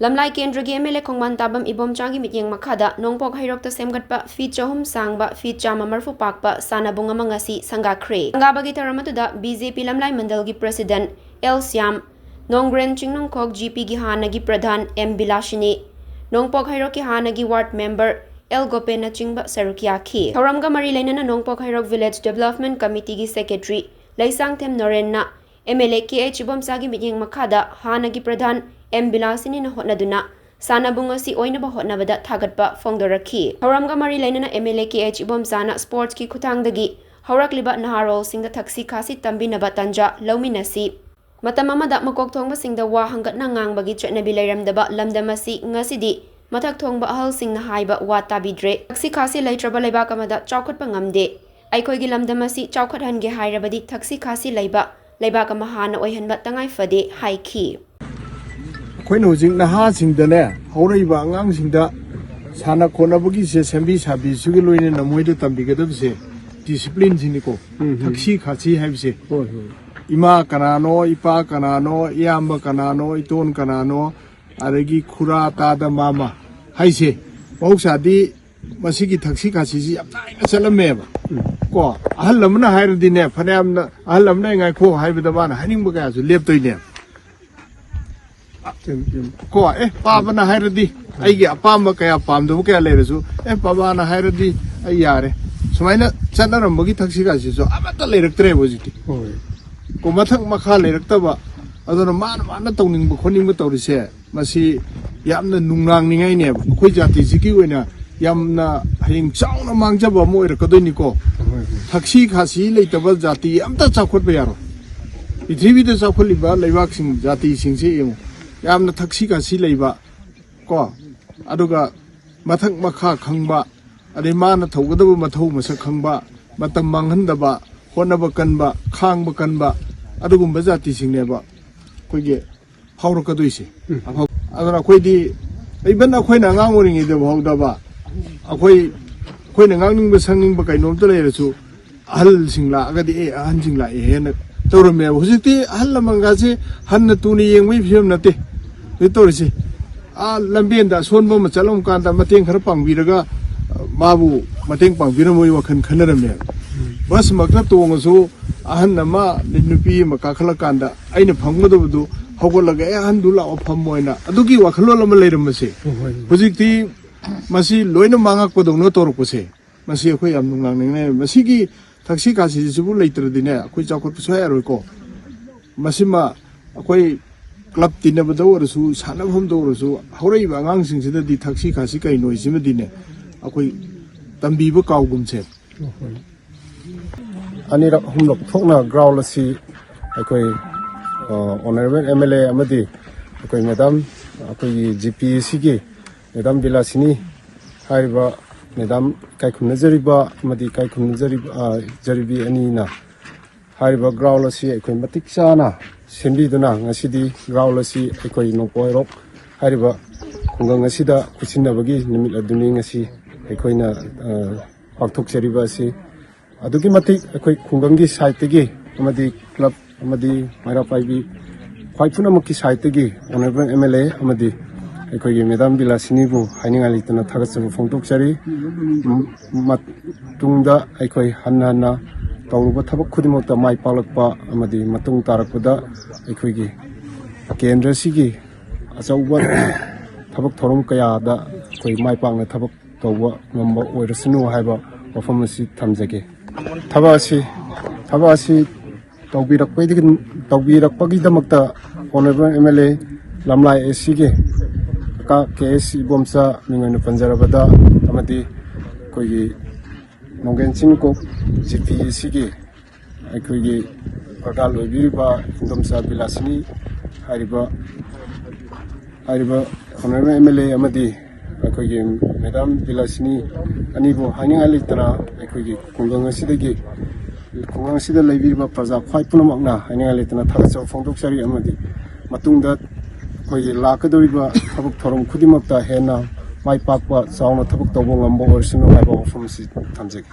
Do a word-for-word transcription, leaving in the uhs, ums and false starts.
ꯂꯝꯂꯥꯏ ꯀꯦꯟꯗ꯭ꯔꯒꯤ M L ꯑꯦ ꯈꯣꯡꯕꯥꯟ ꯇꯥꯕꯝ ꯏꯕꯣꯝꯆꯥꯒꯤ ꯃꯤꯠꯌꯦꯡ ꯃꯈꯥꯗ ꯅꯣꯡꯄꯣꯛ ꯍꯩꯔꯣꯛꯇ ꯁꯦꯝꯒꯠꯄ ꯐꯤꯠ ꯆꯍꯨꯝ ꯁꯥꯡꯕ, ꯐꯤꯠ ꯆꯥꯝꯃ ꯃꯔꯐꯨ ꯄꯥꯛꯄ ꯁꯥꯟꯅꯕꯨꯡ ꯑꯃ ꯉꯁꯤ ꯁꯪꯒꯥꯈ꯭ꯔꯦ꯫ ꯁꯪꯒꯥꯕꯒꯤ ꯊꯧꯔꯝ ꯑꯗꯨꯗ ꯕꯤ ꯖꯦ ꯄꯤ ꯂꯝꯂꯥꯏ ꯃꯟꯗꯜꯒꯤ ꯄ꯭ꯔꯦꯁꯤꯗꯦꯟꯠ ꯑꯦꯜ ꯁ꯭ꯌꯥꯝ, ꯅꯣꯡꯒ꯭ꯔꯦꯟ ꯆꯤꯡꯅꯨꯡꯈꯣꯛ ꯖꯤ ꯄꯤꯒꯤ ꯍꯥꯟꯅꯒꯤ ꯄ꯭ꯔꯙꯥꯟ ꯑꯦꯝ ꯕꯤꯂꯥꯁꯤꯅꯤ, ꯅꯣꯡꯄꯣꯛ ꯍꯩꯔꯣꯛꯀꯤ ꯍꯥꯟꯅꯒꯤ ꯋꯥꯔꯗ ꯃꯦꯝꯕꯔ ꯑꯦꯜ ꯒꯣꯄꯦꯟꯅꯆꯤꯡꯕ ꯁꯔꯨꯛ ꯌꯥꯈꯤ꯫ ꯊꯧꯔꯝꯒ ꯃꯔꯤ ꯂꯩꯅꯅ ꯅꯣꯡꯄꯣꯛ ꯍꯩꯔꯣꯛ ꯚꯤꯂꯦꯖ ꯗꯤꯕꯦꯂꯞꯃꯦꯟꯠ ꯀꯃꯤꯇꯤꯒꯤ ꯁꯦꯀ꯭ꯔꯦꯇꯔꯤ ꯂꯩꯁꯥꯡꯊꯦꯝ ꯅꯣꯔꯦꯟꯅ M L A K H ꯏꯕꯣꯝꯆꯥꯒꯤ ꯃꯤꯠꯌꯦꯡ ꯃꯈꯥꯗ ꯍꯥꯟꯅꯒꯤ ꯄ꯭ꯔꯙꯥꯟ ꯑꯦꯝ ꯕꯤꯂꯥꯁꯤꯅꯤꯅ ꯍꯣꯠꯅꯗꯨꯅ ꯁꯥꯟꯅꯕꯨꯡ ꯑꯁꯤ ꯑꯣꯏꯅꯕ ꯍꯣꯠꯅꯕꯗ ꯊꯥꯒꯠꯄ ꯐꯣꯡꯗꯣꯔꯛꯈꯤ꯫ ꯊꯧꯔꯝꯒ ꯃꯔꯤ ꯂꯩꯅꯅ M L A K H ꯏꯕꯣꯝꯆꯥꯅ ꯁ꯭ꯄꯣꯔꯠꯁꯀꯤ ꯈꯨꯠꯊꯥꯡꯗꯒꯤ ꯍꯧꯔꯛꯂꯤꯕ ꯅꯍꯥꯔꯣꯜꯁꯤꯡꯗ ꯊꯛꯁꯤ ꯈꯥꯁꯤ ꯇꯝꯕꯤꯅꯕ ꯇꯥꯟꯖꯥ ꯂꯧꯃꯤꯟꯅꯁꯤ꯫ ꯃꯇꯝ ꯑꯃꯗ ꯃꯀꯣꯛ ꯊꯣꯡꯕꯁꯤꯡꯗ ꯋꯥ ꯍꯪꯒꯠꯅ ꯉꯥꯡꯕꯒꯤ ꯆꯠꯅꯕꯤ ꯂꯩꯔꯝꯗꯕ ꯂꯝꯗꯝ ꯑꯁꯤ ꯉꯁꯤꯗꯤ ꯃꯊꯛ ꯊꯣꯡꯕ ꯑꯍꯜꯁꯤꯡꯅ ꯍꯥꯏꯕ ꯋꯥ ꯇꯥꯕꯤꯗ꯭ꯔꯦ꯫ ꯊꯛꯁꯤ ꯈꯥꯁꯤ ꯂꯩꯇ꯭ꯔꯕ ꯂꯩꯕꯥꯛ ꯑꯃꯗ ꯆꯥꯎꯈꯠꯄ ꯉꯝꯗꯦ꯫ ꯑꯩꯈꯣꯏꯒꯤ ꯂꯝꯗꯝ ꯑꯁꯤ ꯆꯥꯎꯈꯠꯍꯟꯒꯦ ꯍꯥꯏꯔꯕꯗꯤ ꯊꯛꯁꯤ ꯈꯥꯁꯤ ꯂꯩꯕ ꯂꯩꯕꯥꯛ ꯑꯃ ꯍꯥꯟꯅ ꯑꯣꯏꯍꯟꯕ ꯇꯉꯥꯏ ꯐꯗꯦ ꯍꯥꯏꯈꯤ꯫ ꯑꯩꯈꯣꯏꯅ ꯍꯧꯖꯤꯛ ꯅꯍꯥꯁꯤꯡꯗꯅꯦ, ꯍꯧꯔꯛꯏꯕ ꯑꯉꯥꯡꯁꯤꯡꯗ ꯁꯥꯟꯅ ꯈꯣꯠꯅꯕꯒꯤꯁꯦ, ꯁꯦꯝꯕꯤ ꯁꯥꯕꯤꯁꯤꯒꯤ ꯂꯣꯏꯅꯅ ꯃꯣꯏꯗ ꯇꯝꯕꯤꯒꯗꯕꯁꯦ ꯗꯤꯁꯤꯄ꯭ꯂꯤꯟꯁꯤꯅꯤꯀꯣ꯫ ꯊꯛꯁꯤ ꯈꯥꯁꯤ ꯍꯥꯏꯕꯁꯦ, ꯏꯃꯥ ꯀꯅꯥꯅꯣ, ꯏꯄꯥ ꯀꯅꯥꯅꯣ, ꯏꯌꯥꯝꯕ ꯀꯅꯥꯅꯣ, ꯏꯇꯣꯟ ꯀꯅꯥꯅꯣ, ꯑꯗꯒꯤ ꯈꯨꯔꯥ, ꯇꯥꯗ, ꯃꯥꯃ ꯍꯥꯏꯁꯦ, ꯃꯍꯧꯁꯥꯗꯤ ꯃꯁꯤꯒꯤ ꯊꯛꯁꯤ ꯈꯥꯁꯤꯁꯤ ꯌꯥꯝ ꯇꯥꯏꯅ ꯆꯠꯂꯝꯃꯦꯕ꯫ ꯀꯣ, ꯑꯍꯜ ꯑꯃꯅ ꯍꯥꯏꯔꯗꯤꯅꯦ, ꯐꯅꯌꯥꯝꯅ ꯑꯍꯜ ꯑꯃꯅ "ꯉꯥꯏꯈꯣ" ꯍꯥꯏꯕꯗ ꯃꯥꯅ ꯍꯥꯏꯅꯤꯡꯕ ꯀꯌꯥꯁꯨ ꯂꯦꯞꯇꯣꯏꯅꯦꯕ꯫ ꯀꯣ, "ꯑꯦ, ꯄꯥꯕꯅ ꯍꯥꯏꯔꯗꯤ, ꯑꯩꯒꯤ ꯑꯄꯥꯝꯕ ꯀꯌꯥ, ꯄꯥꯝꯗꯕ ꯀꯌꯥ ꯂꯩꯔꯁꯨ, ꯑꯦ, ꯄꯥꯕꯥꯅ ꯍꯥꯏꯔꯗꯤ ꯑꯩ ꯌꯥꯔꯦ", ꯁꯨꯃꯥꯏꯅ ꯆꯠꯅꯔꯝꯕꯒꯤ ꯊꯛꯁꯤ ꯈꯥꯁꯤꯁꯨ ꯑꯃꯠꯇ ꯂꯩꯔꯛꯇ꯭ꯔꯦꯕ ꯍꯧꯖꯤꯛꯇꯤ꯫ ꯀꯣ, ꯃꯊꯛ ꯃꯈꯥ ꯂꯩꯔꯛꯇꯕ, ꯑꯗꯨꯅ ꯃꯥꯅ ꯃꯥꯅ ꯇꯧꯅꯤꯡꯕ ꯈꯣꯠꯅꯤꯡꯕ ꯇꯧꯔꯤꯁꯦ, ꯃꯁꯤ ꯌꯥꯝꯅ ꯅꯨꯡꯅꯥꯡꯅꯤꯡꯉꯥꯏꯅꯦꯕ꯫ ꯑꯩꯈꯣꯏ ꯖꯥꯇꯤꯁꯤꯒꯤ ꯑꯣꯏꯅ ꯌꯥꯝꯅ ꯍꯌꯦꯡ ꯆꯥꯎꯅ ꯃꯥꯡꯖꯕ ꯑꯃ ꯑꯣꯏꯔꯛꯀꯗꯣꯏꯅꯤꯀꯣ꯫ ꯊꯛꯁꯤ ꯈꯥꯁꯤ ꯂꯩꯇꯕ ꯖꯥꯇꯤ ꯑꯝꯇ ꯆꯥꯎꯈꯠꯄ ꯌꯥꯔꯣꯏ꯫ ꯄ꯭ꯔꯤꯊꯤꯕꯤꯗ ꯆꯥꯎꯈꯠꯂꯤꯕ ꯂꯩꯕꯥꯛꯁꯤꯡ, ꯖꯥꯇꯤꯁꯤꯡꯁꯦ ꯌꯦꯡꯉꯨ, ꯌꯥꯝꯅ ꯊꯛꯁꯤ ꯈꯥꯁꯤ ꯂꯩꯕ ꯀꯣ, ꯑꯗꯨꯒ ꯃꯊꯛ ꯃꯈꯥ ꯈꯪꯕ, ꯑꯗꯩ ꯃꯥꯅ ꯇꯧꯒꯗꯕ ꯃꯊꯧ ꯃꯁꯛ ꯈꯪꯕ, ꯃꯇꯝ ꯃꯥꯡꯍꯟꯗꯕ, ꯍꯣꯠꯅꯕ ꯀꯟꯕ, ꯈꯥꯡꯕ ꯀꯟꯕ, ꯑꯗꯨꯒꯨꯝꯕ ꯖꯥꯇꯤꯁꯤꯡꯅꯦꯕ ꯑꯩꯈꯣꯏꯒꯤ ꯐꯥꯎꯔꯛꯀꯗꯣꯏꯁꯦ꯫ ꯑꯐꯕ-, ꯑꯗꯨꯅ ꯑꯩꯈꯣꯏꯗꯤ, even ꯑꯩꯈꯣꯏꯅ ꯑꯉꯥꯡ ꯑꯣꯏꯔꯤꯉꯩꯗ ꯐꯥꯎꯗꯕ, ꯑꯩꯈꯣꯏ, ꯑꯩꯈꯣꯏꯅ ꯉꯥꯡꯅꯤꯡꯕ ꯁꯪꯅꯤꯡꯕ ꯀꯩꯅꯣꯝꯇ ꯂꯩꯔꯁꯨ, ꯑꯍꯜꯁꯤꯡ ꯂꯥꯛꯑꯒꯗꯤ "ꯑꯦ, ꯑꯍꯟꯁꯤꯡ ꯂꯥꯛꯑꯦ" ꯍꯥꯏꯅ ꯇꯧꯔꯝꯃꯦꯕ꯫ ꯍꯧꯖꯤꯛꯇꯤ ꯑꯍꯜ ꯂꯃꯟꯒꯁꯦ ꯍꯟꯅ ꯇꯨꯅ ꯌꯦꯡꯕꯒꯤ ꯐꯤꯕꯝ ꯅꯠꯇꯦ ꯍꯧꯖꯤꯛ ꯇꯧꯔꯤꯁꯦ꯫ ꯑꯥ ꯂꯝꯕꯦꯟꯗ ꯑꯁꯣꯟꯕ ꯑꯃ ꯆꯠꯂꯝ ꯀꯥꯟꯗ ꯃꯇꯦꯡ ꯈꯔ ꯄꯥꯡꯕꯤꯔꯒ, ꯑ, ꯃꯥꯕꯨ ꯃꯇꯦꯡ ꯄꯥꯡꯕꯤꯔꯝꯕꯒꯤ ꯋꯥꯈꯜ ꯈꯟꯅꯔꯝꯃꯦ꯫ ꯕꯁꯃꯛꯇ ꯇꯣꯡꯉꯁꯨ ꯑꯍꯟ ꯑꯃ, ꯅꯨꯄꯤ ꯑꯃ ꯀꯥꯈꯠꯂꯀꯥꯟꯗ ꯑꯩꯅ ꯐꯝꯒꯗꯕꯗꯨ ꯍꯧꯒꯠꯂꯒ, "ꯑꯦ, ꯑꯍꯟꯗꯨ ꯂꯥꯛꯑꯣ, ꯐꯝꯃꯣ" ꯍꯥꯏꯅ ꯑꯗꯨꯒꯤ ꯋꯥꯈꯜꯂꯣꯟ ꯑꯃ ꯂꯩꯔꯝꯕꯁꯦ, ꯍꯣꯏ, ꯍꯣꯏ꯫ ꯍꯧꯖꯤꯛꯇꯤ ꯃꯁꯤ ꯂꯣꯏꯅ ꯃꯥꯡꯉꯛꯄꯗꯧꯅ ꯇꯧꯔꯛꯄꯁꯦ, ꯃꯁꯤ ꯑꯩꯈꯣꯏ ꯌꯥꯝ ꯅꯨꯡꯅꯥꯡꯅꯤꯡꯉꯥꯏ꯫ ꯃꯁꯤꯒꯤ ꯊꯛꯁꯤ ꯈꯥꯁꯤꯁꯤꯕꯨ ꯂꯩꯇ꯭ꯔꯗꯤꯅꯦ, ꯑꯩꯈꯣꯏ ꯆꯥꯎꯈꯠꯄ ꯁꯨꯡꯌꯥ ꯌꯥꯔꯣꯏꯀꯣ꯫ ꯃꯁꯤꯃ ꯑꯩꯈꯣꯏ ꯀ꯭ꯂꯕ ꯇꯤꯟꯅꯕꯗ ꯑꯣꯏꯔꯁꯨ, ꯁꯥꯟꯅꯐꯝꯗ ꯑꯣꯏꯔꯁꯨ, ꯍꯧꯔꯛꯏꯕ ꯑꯉꯥꯡꯁꯤꯡꯁꯤꯗꯗꯤ ꯊꯛꯁꯤ ꯈꯥꯁꯤ ꯀꯩꯅꯣ ꯍꯥꯏꯁꯤꯃꯗꯤꯅꯦ, ꯑꯩꯈꯣꯏ ꯇꯝꯕꯤꯕ ꯀꯥꯎꯒꯨꯝꯁꯦ꯫ ꯑꯅꯤꯔꯛ ꯑꯍꯨꯝꯂꯛ ꯊꯣꯛꯅ ꯒ꯭ꯔꯥꯎꯟ ꯑꯁꯤ ꯑꯩꯈꯣꯏ, ꯑ, ꯑꯣꯅꯔꯦꯕꯜ ꯑꯦꯝ ꯑꯦꯜ ꯑꯦ ꯑꯃꯗꯤ ꯑꯩꯈꯣꯏ ꯃꯦꯗꯥꯝ, ꯑꯩꯈꯣꯏꯒꯤ ꯖꯤ ꯄꯤ ꯑꯦ ꯁꯤꯒꯤ ꯃꯦꯗꯥꯝ ꯕꯤꯂꯥꯁꯤꯅꯤ ꯍꯥꯏꯔꯤꯕ ꯃꯦꯗꯥꯝ ꯏꯀꯥꯏ ꯈꯨꯝꯅꯖꯔꯤꯕ ꯑꯃꯗꯤ ꯏꯀꯥꯏ ꯈꯨꯝꯅꯖꯔꯤꯕ, ꯑ, ꯖꯔꯤꯕꯤ ꯑꯅꯤꯅ ꯍꯥꯏꯔꯤꯕ ꯒ꯭ꯔꯥꯎꯟ ꯑꯁꯤ ꯑꯩꯈꯣꯏ ꯃꯇꯤꯛ ꯆꯥꯅ ꯁꯦꯝꯕꯤꯗꯨꯅ ꯉꯁꯤꯗꯤ ꯒ꯭ꯔꯥꯎꯟ ꯑꯁꯤ ꯑꯩꯈꯣꯏ ꯅꯣꯡꯄꯣꯛ ꯍꯩꯔꯣꯛ ꯍꯥꯏꯔꯤꯕ ꯈꯨꯡꯒꯪ ꯑꯁꯤꯗ ꯈꯨꯠꯁꯤꯟꯅꯕꯒꯤ ꯅꯨꯃꯤꯠ ꯑꯗꯨꯅꯤ ꯉꯁꯤ ꯑꯩꯈꯣꯏꯅ, ꯑ, ꯄꯥꯡꯊꯣꯛꯆꯔꯤꯕ ꯑꯁꯤ꯫ ꯑꯗꯨꯛꯀꯤ ꯃꯇꯤꯛ ꯑꯩꯈꯣꯏ ꯈꯨꯡꯒꯪꯒꯤ ꯁꯥꯏꯠꯇꯒꯤ ꯑꯃꯗꯤ ꯀ꯭ꯂꯕ ꯑꯃꯗꯤ ꯃꯩꯔꯥ ꯄꯥꯏꯕꯤ ꯈ꯭ꯋꯥꯏ ꯄꯨꯝꯅꯃꯛꯀꯤ ꯁꯥꯏꯠꯇꯒꯤ ꯑꯣꯅꯔꯦꯕꯜ ꯑꯦꯝ ꯑꯦꯜ ꯑꯦ ꯑꯃꯗꯤ ꯑꯩꯈꯣꯏꯒꯤ ꯃꯦꯗꯥꯝ ꯕꯤꯂꯥꯁꯤꯅꯤꯕꯨ ꯍꯥꯏꯅꯤꯡꯉꯥꯏ ꯂꯩꯇꯅ ꯊꯥꯒꯠꯆꯕ ꯐꯣꯡꯗꯣꯛꯆꯔꯤ꯫ ꯃ-, ꯃꯇꯨꯡꯗ ꯑꯩꯈꯣꯏ ꯍꯟꯅ ꯍꯟꯅ ꯇꯧꯔꯨꯕ ꯊꯕꯛ ꯈꯨꯗꯤꯡꯃꯛꯇ ꯃꯥꯏ ꯄꯥꯛꯂꯛꯄ ꯑꯃꯗꯤ ꯃꯇꯨꯡ ꯇꯥꯔꯛꯄꯗ ꯑꯩꯈꯣꯏꯒꯤ ꯀꯦꯟꯗ꯭ꯔꯁꯤꯒꯤ ꯑꯆꯧꯕ ꯊꯕꯛ ꯊꯧꯔꯝ ꯀꯌꯥꯗ ꯑꯩꯈꯣꯏ ꯃꯥꯏ ꯄꯥꯛꯅ ꯊꯕꯛ ꯇꯧꯕ ꯉꯝꯕ ꯑꯣꯏꯔꯁꯅꯨ ꯍꯥꯏꯕ ꯋꯥꯐꯝ ꯑꯁꯤ ꯊꯝꯖꯒꯦ꯫ ꯊꯕꯛ ꯑꯁꯤ, ꯊꯕꯛ ꯑꯁꯤ ꯇꯧꯕꯤꯔꯛꯄꯩꯗꯒꯤ, ꯇꯧꯕꯤꯔꯛꯄꯒꯤꯗꯃꯛꯇ ꯑꯣꯅꯔꯦꯕꯜ ꯑꯦꯝ ꯑꯦꯜ ꯑꯦ ꯂꯝꯂꯥꯏ ꯑꯦ ꯁꯤꯒꯤ ꯀꯀꯥ ꯀꯦ ꯑꯦꯁ ꯏꯕꯣꯝꯆꯥ ꯃꯤꯡ ꯑꯣꯏꯅ ꯄꯟꯖꯔꯕꯗ ꯑꯃꯗꯤ ꯑꯩꯈꯣꯏꯒꯤ ꯅꯣꯡꯒꯦꯟ ꯆꯤꯡꯀꯣꯛ ꯖꯤ ꯄꯤ ꯑꯦ ꯁꯤꯒꯤ ꯑꯩꯈꯣꯏꯒꯤ ꯄ꯭ꯔꯙꯥꯟ ꯑꯣꯏꯕꯤꯔꯤꯕ ꯏꯟꯗꯣꯝꯆꯥ ꯕꯤꯂꯥꯁꯤꯅꯤ ꯍꯥꯏꯔꯤꯕ, ꯍꯥꯏꯔꯤꯕ ꯑꯣꯅꯔꯦꯕꯜ ꯑꯦꯝ ꯑꯦꯜ ꯑꯦ ꯑꯃꯗꯤ ꯑꯩꯈꯣꯏꯒꯤ ꯃꯦꯗꯥꯝ ꯕꯤꯂꯥꯁꯤꯅꯤ ꯑꯅꯤꯕꯨ ꯍꯥꯏꯅꯤꯡꯉꯥꯏ ꯂꯩꯇꯅ ꯑꯩꯈꯣꯏꯒꯤ ꯈꯨꯡꯒꯪ ꯑꯁꯤꯗꯒꯤ, ꯈꯨꯡꯒꯪ ꯑꯁꯤꯗ ꯂꯩꯕꯤꯔꯤꯕ ꯄ꯭ꯔꯖꯥ ꯈ꯭ꯋꯥꯏ ꯄꯨꯝꯅꯃꯛꯅ ꯍꯥꯏꯅꯤꯡꯉꯥꯏ ꯂꯩꯇꯅ ꯊꯥꯒꯠꯆꯕ ꯐꯣꯡꯗꯣꯛꯆꯔꯤ꯫ ꯑꯃꯗꯤ ꯃꯇꯨꯡꯗ ꯑꯩꯈꯣꯏꯒꯤ ꯂꯥꯛꯀꯗꯧꯔꯤꯕ ꯊꯕꯛ ꯊꯧꯔꯝ ꯈꯨꯗꯤꯡꯃꯛꯇ ꯍꯦꯟꯅ ꯃꯥꯏ ꯄꯥꯛꯄ ꯆꯥꯎꯅ ꯊꯕꯛ ꯇꯧꯕ ꯉꯝꯕ ꯑꯣꯏꯔꯁꯅꯨ ꯍꯥꯏꯕ ꯋꯥꯐꯝ ꯑꯁꯤ ꯊꯝꯖꯒꯦ꯫